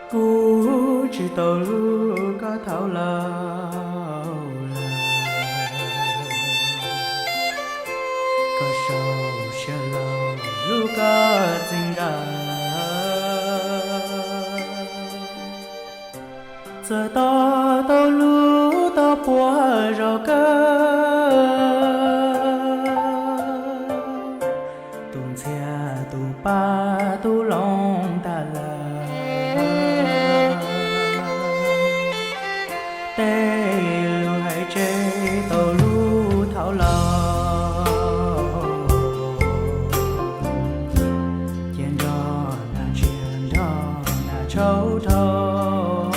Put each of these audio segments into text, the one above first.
Kuv tsis tau hlub koj thaum laus lawm, koj sau siab laus hlub koj txij nkawm. Txawm tos tau hlub tau puag zog kawg, tus ntxhias tus pab tus loo tas lawm. Tej lus hais tseg tau hlub thaum laus, cia nrog nas tsiaj nrog nas tshauv rau.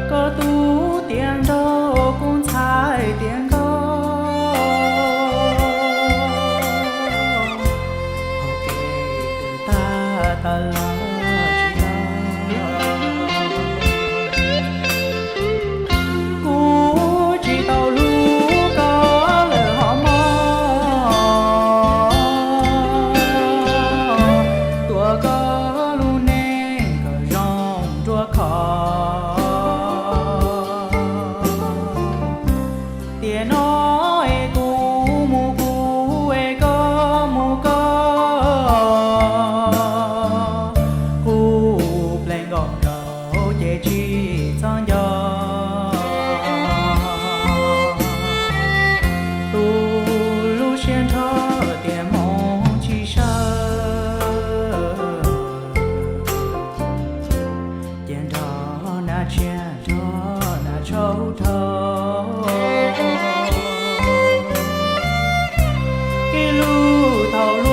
Koj tub tiav nraug kuv ntxhais tiav nkauj, hauv kev twb tag tas lawm tsis tau. Kuv tsis tau hlub koj lawm hos mog, tuav koj lub neej kom zoo ruaj khov. Tiam no es kuv mus kuv es koj mus koj, kuv pleev nkaus rau ces tsis txhob nco. Tus lub siab nrho tias hmoov tsis sawv, cia nrog nas tsiaj nrog nas tshauv rau. Ib lub thaum